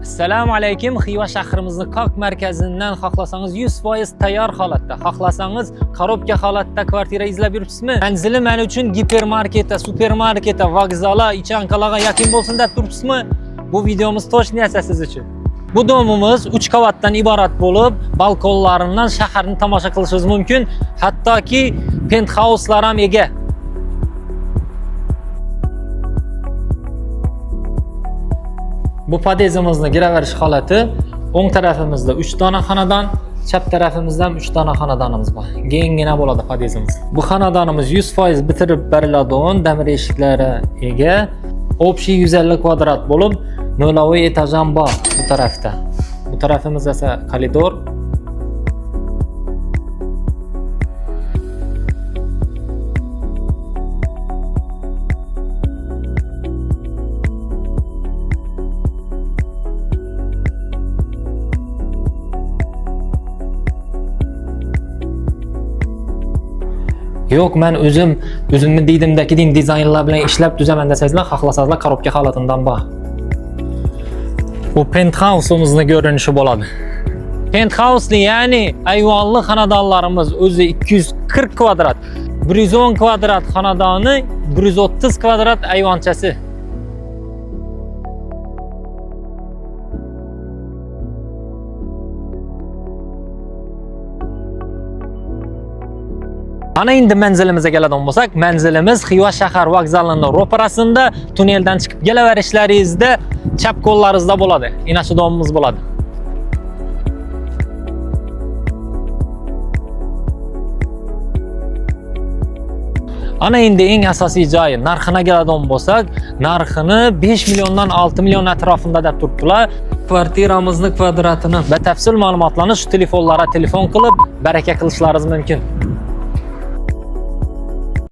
Assalomu alaykum. Xiva shahrimizni qoq markazidan xohlasangiz 100% tayyor holatda, xohlasangiz korobka holatda kvartira izlab yuribsizmi? Manzili men uchun gipermarketda, supermarketda, vokzala, ichanqalag'a yaqin bo'lsin deb turibsizmi? Bu videomiz точно siz uchun. Bu domimiz 3 qavatdan iborat bo'lib, balkonlaridan shaharni tomosha qilishingiz mumkin. Hattoki penthouselar ham ega. Bu podyezdimizni kiraverish holati o'ng tarafimizda 3 dona xonadon, chap tarafimizda ham 3 dona xonadonimiz bor. Kenggina bo'ladi podyezdimiz. Bu xonadonimiz 100% bitirib beriladigan demir eshiklari ega. Общий 150 kvadrat bo'lib, nolavoy etaj ham bor bu tarafda. Bu tarafimiz esa koridor. Yo'q, men o'zim o'zimni diydimdagi din dizaynlar bilan ishlab tuzaman desangizlar, xohlasangizlar korobka holatidan bor. Bu penthouse'imizni ko'rinishi bo'ladi. Penthouse'li, ya'ni ayvonli xonadonlarimiz o'zi 240 kvadrat, 110 kvadrat xonadoni, 130 kvadrat ayvonchasi. Mana endi manzilimizga keladigan bo'lsak, manzilimiz Xiva shahar vokzalining ro'parasida, tunneldan chiqib kelaverishlaringizda chap qo'llaringizda bo'ladi. Ina shu domimiz bo'ladi. Ana endi eng asosiy joyi narxina keladigan bo'lsak, narxini 5 milliondan 6 million atrofida deb turibdilar. Kvartiramizni kvadratini batafsil ma'lumotlarni shu telefonlarga telefon qilib baraka qilishlaringiz mumkin.